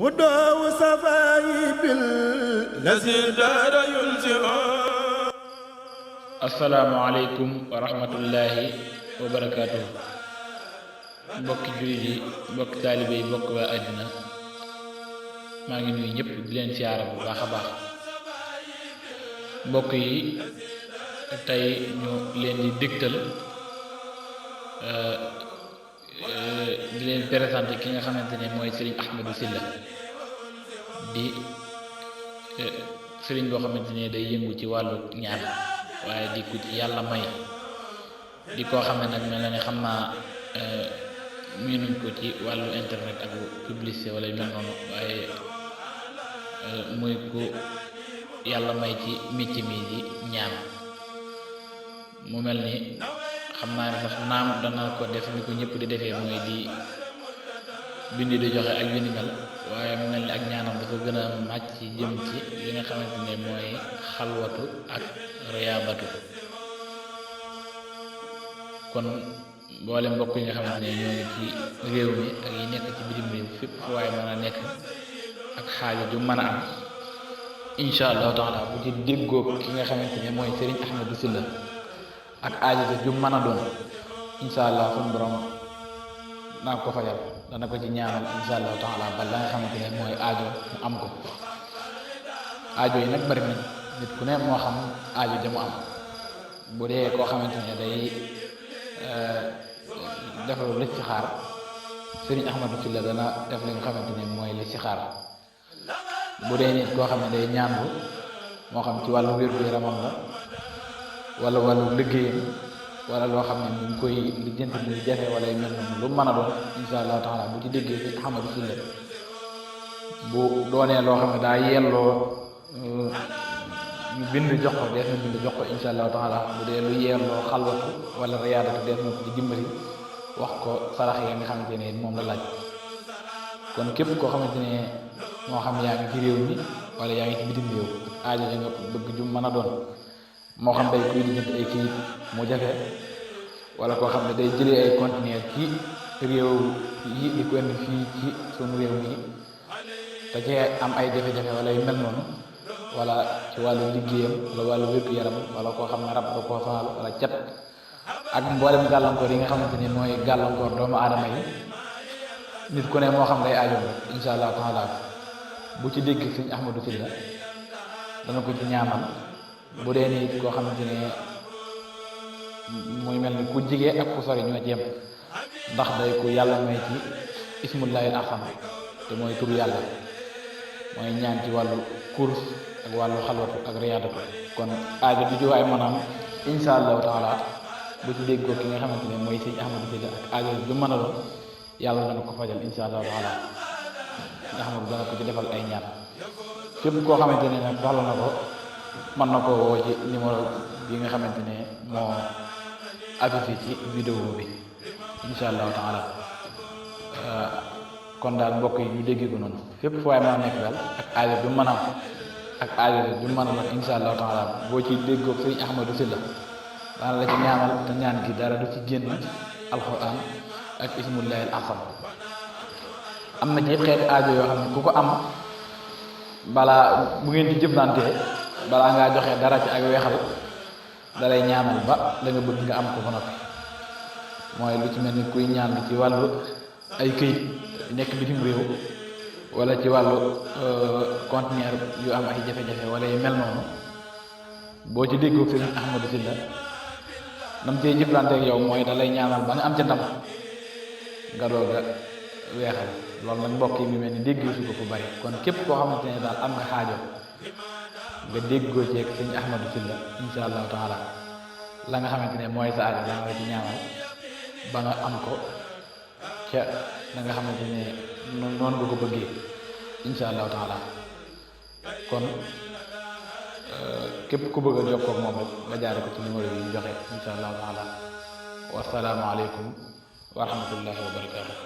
وداو سفاي بالذي دار ينزع. asalaamaaleykum wa rahmatullahi wa barakaatuh. mbokki jullit yi mbokki taalibe yi mbokk waa àddina maa ngi nuyu ñëpp di leen siyaara bu baax a baax. mbokk yi tey ñu leen di dégtal di leen présenté ki nga xamante ne mooy Serigne Ahmadou Sylla di Serigne boo xamante ne day yëngu ci wàllu ñaan waaye di ku ci yàlla may di koo xam ne nag mel na ne xam naa miinuñ ko ci wàllu internet ak publicité wala yu mel noonu waaye muy ku yàlla may ci métier mi di ñaan. mu mel ni xam naa ne sax naam dana ko def ni ko ñëpp di defee mooy di bind di joxe ak yu ni mel waaye mu mel ni ak ñaanam dafa gën a màcc jëm ci li nga xamante ne mooy xalwatu ak riyaabatu. kon boole mbokk yi nga xamante ne ñoo ngi ci réew mi ak yi nekk ci bitim réew fépp fu waaye mën a nekk ak xaajo ju mën a am insha allahu taala bu ci déggoo ki nga xamante ne mooy Serigne Ahmadou Sylla ak aajo ju mën a doon insha allah suñu borom naa ko fajal dana ko ci ñaanal insha allahu taala ba la nga xamante ne mooy aajo mu am ko. aajo yi nag bari nañ nit ku ne moo xam aajo ja mu am. bu dee koo xamante ne day defaru listixaar Serigne Ahmadou Sylla dana def li nga xamante ne mooy listixaar. bu dee nit koo xam ne day ñaanlu moo xam ci wàllu wér-gu-yaramam la wala wàllu liggéeyam wala loo xam ne mu ngi koy lijjanti muy jafe wala yu mel noonu lu mën a doon insha allahu taala bu ci déggee Serigne Ahmadou Sylla bu doonee loo xam ne daa yelloo ñu bind jox ko dees na bind jox ko insha allahu taala. bu dee lu yelloo xalwatu wala riyaadatu dees na ko ci dimbali wax ko sarax yi nga xamante ne moom la laaj. kon képp koo xamante ne moo xam yaa ngi ci réew mi wala yaa ngi ci bitim réew aajo ja nga bëgg ju mën a doon moo xam day kuy lijjanti ay kayit mu jafe wala koo xam ne day jëlee ay conteneur ci réew yi di ko indi fii ci sunu réew mi te ci am ay jafe-jafe wala yu mel noonu wala ci wàllu liggéeyam wala wàllu wér-gu-yaram wala koo xam ne rab da koo faal wala cat ak mboolem gàllankoor yi nga xamante ne mooy gàllankoor doomu aadama yi nit ku ne moo xam day aajo insha allah taala bu ci dégg Serigne Ahmadou Sylla dana ko ci ñaanal. bu dee nit koo xamante ne muy mel ni ku jigee ak ku sori ñoo ci yem ndax day ku yàlla may ci ismullahil ahsam te mooy tur yàlla mooy ñaan ci wàllu kurs ak wàllu xalwatu ak riyaadatu. kon aajo du jiwaay maanaam insha allahu taala bu ci déggoo ki nga xamante ne mooy Serigne Ahmadou Sylla ak aajo ju mën a doon yàlla dana ko fajal insha allahu taala nga xam ne dana ko ci defal ay ñaan. képp koo xamante ne nag soxla na ko mën na koo woo ci numéro bi nga xamante ne moo affiché ci vidéo bi insha allahu taala. kon daal mbokk yi ñu déggee ko noonu fépp fu waay mën a nekk daal ak aajo du mën a am ak aajo du mën a doon insha allahu taala boo ci déggoo Serigne Ahmadou Sylla daana la ci ñaanal te ñaan gi dara du ci génn alquran ak ismullahil ahsam. am na ci xeeti aajo yoo xam ne ku ko am balaa bu ngeen ci jëflante balaa ngaa joxe dara ci ak weexal dalay ñaanal ba la nga bëgg nga am ko ba noppi. mooy lu ci mel ni kuy ñaan ci wàllu ay këyit nekk bitim réew wala ci wàllu conteneur yu am ay jafe-jafe wala yu mel noonu boo ci déggoo Serigne Ahmadou Sylla nam cee jëflante ak yow mooy dalay ñaanal ba nga am ca ndam nga doog a weexal. loolu nag mbokk yi mi mel ni déggee su ko fu bari. kon képp koo xamante ne daal am nga xaajo nga déggoo ceeg Serigne Ahmadou Sylla insha allahu taala la nga xamante ne mooy sa aajo danga la ci ñaanal ba nga am ko ca da nga xamante ne noonu nga ko bëggee insha allahu taala. kon képp ku bëgg a jokkoo ak moom rek nga jaare ko ci numéro yi ñu joxe insha allahu taala. wasalaamu aleykum wa rahmatullahi wa barakatuh.